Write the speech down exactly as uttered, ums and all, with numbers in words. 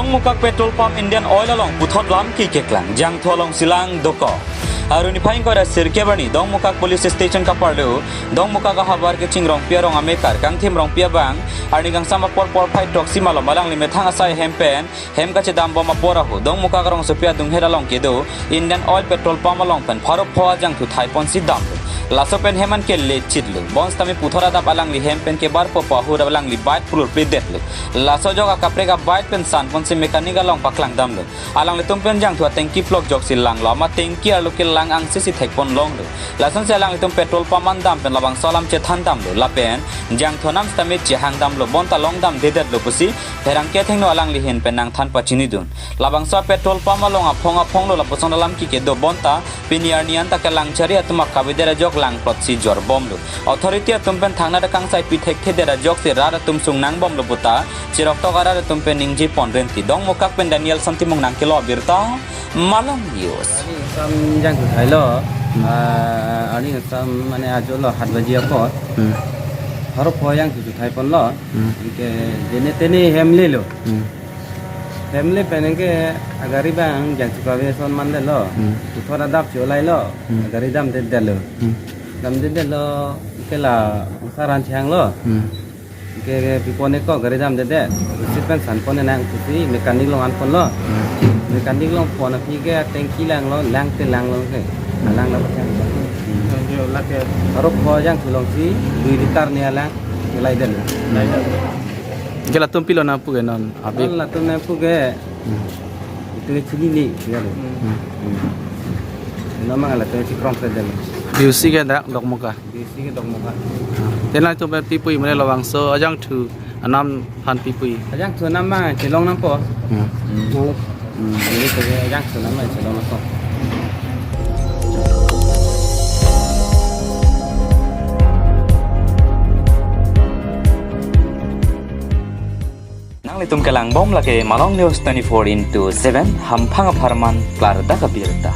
Dongmukak petrol pump Indian Oil along puthot lam kekeklang, Jangthu along silang dokok. Arni niphai ingkoi ra sirkep arni Dongmukak police station kaparlo, Dongmukak ahavar kachingrongpi arong amekar Kangthim Rongpi abang, arni kangsam apor porphai throksi malom alangli methang asai hem pen hem kachedam bom apor ahu, Dongmukak rongsopi adunghet along kedo Indian Oil petrol pump along pen pharo pho ajangthu thaiponsi damlo. Laso pen hem an kele chitlo. Bonsitame puthot adap alangli hem pen kebarpo pu ahu ra alangli bike pulurpledetlo. Laso ajok akaprek abike pen sanponsi mechanic along paklang damlo. Alanglitum pen jangthu atengki plok ajoksi langlo, amat tengki arlo kelang angse si thekpon longlo. Lasonsi alanglitum petrol pump an dam pen labangso alam chethan damlo. Lapen jangthu anam sitame chehang damlo, bonta long damdedetlo pusi pherangke athengno alangli ahin pen nangthan pachinidun. Labangso petrol pump along aphong aphonglo lapuson alam keke do, bonta pini arni anta kelangchari atum akavedet ajok langplotsi jorbomlo. Authority atum pen thangnat akangsai pi thekthedet ajoksi rat atum sungnang bomlo puta chiroktok arat atum pen ningje ponrenti. Dongmukak pen Daniel Santimung nangkelo abirta, Malong News. Arni kangsam jangthu thailo. Hmm. Ah, arni kangsam mane ajo lo hat baji apor. Hmm. Pharo pho jangthu thaiponlo. Hmm. Anke jene tene hem lelo. Hmm. Hem le pen anke agari abang jangthu kave ason mandetlo. Hmm. Puthot adap cholailo. Hmm. Agari damdedetlo. Hmm. Damdedetlo, anke la usaran changlo. Hmm. Anke pipone ko gari damdedet. Receipt pen sanpon nang pusi mechanic along anponlo. Hmm. Mechanic along pon aphi ke tengki langlo, lang te langlo ke. Alang na pachang. Hmm. Yo, lake. Pharo pho jangthu alongsi dui litar ni alang kelai den. Kelai den. Ke latum pilo nangpu ke non, abi? Non latum nangpu ke. Hmm. Itum ke chinine, ya lo. Hmm. Hmm. Ino mang latum chikrongpledet. B O C ke dak Dongmukak. B O C ke Dongmukak. Te nangtum pen pi pu-i mane labangso ajangthu anam aphan pi pu-i? Ajangthu anam mang chelong nangpo. Hmm. Hmm. Hmm, jadi ke ajangthu anam mang chelong nangpo. Nanglitum kelang bom lake Malong News twenty-four into seven, hamphang apharman klardak abirta.